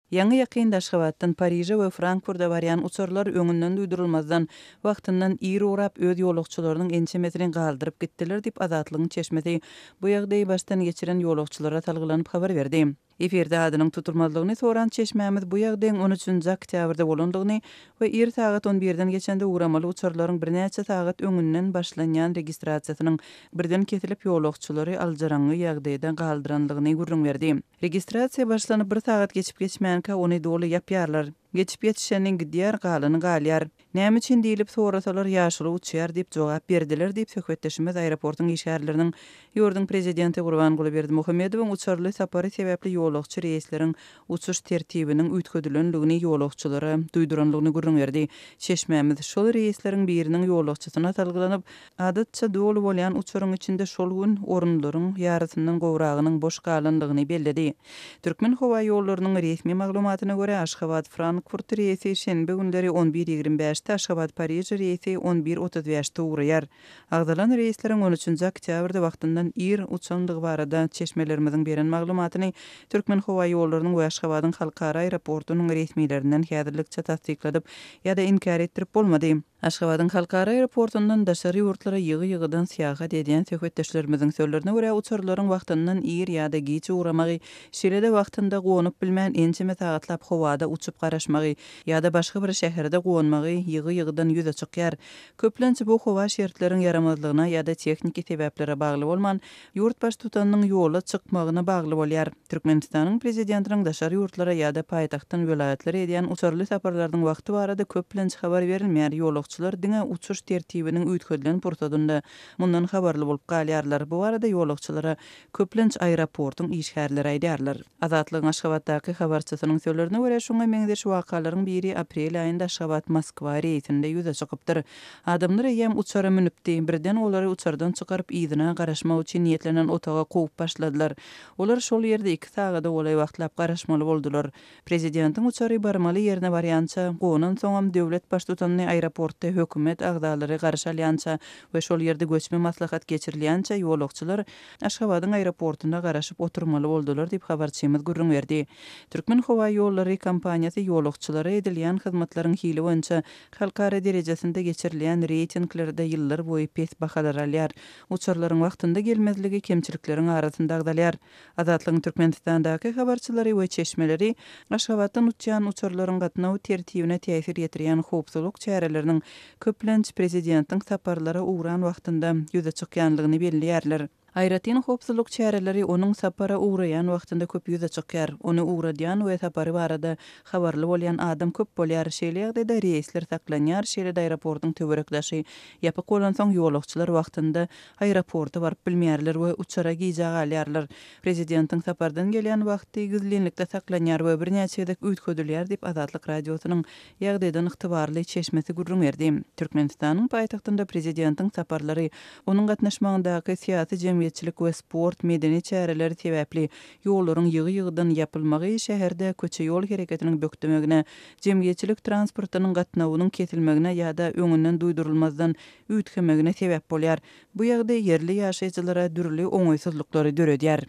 Ýaňy-ýakynda Aşgabatdan Pariže we Frankfurda barýan uçarlar öňünden duýdurylmazdan, wagtyndan ir ugrap, öz ýolagçylarynyň ençemesini galdyryp gitdiler diýip, Azatlygyň çeşmesi bu ýagdaýy başdan geçiren ýolagçylara salgylanyp habar berdi. Efirde adynyň tutulmazlygyny soran çeşmämiz bu ýagdaýyň on üçünji oktýabrda bolandygyny we ir sagat on birden geçende ugramaly uçarlaryň birnäçe sagat öňünden başlanýan registrasiýasynyň birden kesilip, ýolagçylary aljyraňňy ýagdaýda galdyrandygyny gürrüň berdi. Registrasiýa başlanyp bir sagat geçip-geçmänkä ony doly ýapýarlar. Geçip ýetişeni gidýär, galany galýar. Näme üçin diýlip sorasalar ýaşuly uçýar diýip jogap berdiler diýip söhbetdeşimiz aeroportuň işgärleriniň ýurduň prezidenti Gurbanguly Berdimuhamedowyň uçarly sapary sebäpli ýolagçy reýsleriň uçuş tertibiniň üýtgedilendigini ýolagçylara duýdurandygyny gürrüň berdi. Çeşmämiz şol reýsleriň biriniň ýolagçysyna salgylanyp, Adatça doly bolýan uçaryň içinde şol gün orunlaryň ýarysyndan gowragynyň boş galandygyny belledi. Türkmenhowaýollarynyň resmi maglumatyna görä, Aşgabat-Frankfurt reýsi şenbe günleri on bir 25-de, Aşgabat-Pariž reýsi on bir 35-de ugraýar. Agzalan reýsleriň on üçünji oktýabrda wagtyndan ir uçandygy barada çeşmelerimiziň beren maglumatyny Türkmenhowaýollarynyň we Aşgabadyň halkara aeroportunyň resmilerinden häzirlikçe tassykladyp ýa-da inkär etdirip bolmady. Aşgabadyň halkara aeroportundan daşary ýurtlara ýygy-ýygydan syýahat edýän söhbetdeşlerimiziň sözlerine görä, uçarlaryň wagtyndan ir ýa-da giç ugramagy, şeýle-de wagtynda gonup bilmän ençeme sagatlap howada uçup garaşmagy ýa-da başga bir şäherde gonmagy ýygy-ýygydan ýüze çykýar. Köplenç bu howa şertleriň ýaramazlygyna ýa-da tehniki sebäplere bagly bolman, ýurt Baştutanynyň ýola çykmagyna bagly bolýar. Türkmenistanyň Prezidentiniň daşary ýurtlara ýa-da paýtagtdan welaýatlara edýän uçarly saparlarynyň wagty barada köplenç habar berilmeýär, ýolagçylar diňe uçuş tertibiniň üýtgedilen pursadynda mundan habarly bolup galýarlar. Bu barada ýolagçylara köplenç aeroportuň işgärleri aýdýarlar. Azatlygyň Aşgabatdaky habarçysynyň sözlerine görä, şuňa meňzeş wakalaryň biri aprel aýynda Aşgabat-Moskwa reýsinde ýüze çykypdyr. Adamlar eýýäm uçara münüpdi. Birden olary uçardan çykaryp, yzyna garaşmak üçin niýetlenen otaga kowup başladylar. Olar şol ýerde iki sagada golaý wagtlap garaşmaly boldular. Prezidentiň uçary barmaly ýerine barýança, gonansoňam döwlet baştutanyny aeroportda hökümet agzalary garşy alýança we şol ýerde göçme maslahat geçirilýänçä ýolagçylar Aşgabadyň aeroportunda garaşyp oturmaly boldular diýip, habarçymyz gürrüň berdi. Türkmenhowaýollary kompaniýasy ýolagçylara edilýän hyzmatlaryň hili boýunça Halkara derejesinde geçirilýän reýtinglerde ýyllar boýy pes bahalar alýar. Uçarlaryň wagtynda gelmezligi kemçilikleriň arasynda agzalýar. Azatlygyň Türkmenistandaky habarçylary we çeşmeleri Aşgabatdan uçýan uçarlaryň gatnaw tertibine täsir ýetirýän howpsuzlyk çäreleriniň köplenç prezidentiň saparlara ugran wagtynda ýüze çykýanlygyny belleýärler. Aýratyn howpsuzlyk çäreleri onuň sapara ugraýan wagtynda köp ýüze çykýar. Ony ugradýan we sapary barada habarly bolýan adam köp bolýar. Şeýle ýagdaýda reýsler saklanýar, şeýle-de aeroportuň töwerek-daşy ýapyk bolansoň, ýolagçylar wagtynda aeroporta baryp bilmeýärler we uçara gijä galýarlar. Prezidentiň sapardan gelýän wagty gizlinlikde saklanýar we birnäçe gezek üýtgedilýär diýip, Azatlyk Radiosynyň Ýagdaýdan ygtybarly çeşmesi gürrüň berdi. Türkmenistanyň paýtagtynda prezidentiň saparlary, onuň gatnaşmagyndaky syýasy-jemgyýetçilik we sport, medeni çäreleri sebäpli ýollaryň ýygy-ýygydan ýapylmagy şäherde köçe-ýol hereketiniň bökdemegine, jemgyýetçilik transportynyň gatnawynyň kesilmegine ýa-da öňünden duýdurylmazdan üýtgemegine sebäp bolýar. Bu ýagdaý ýerli ýaşaýjylara dürli oňaýsyzlyklary döredýär.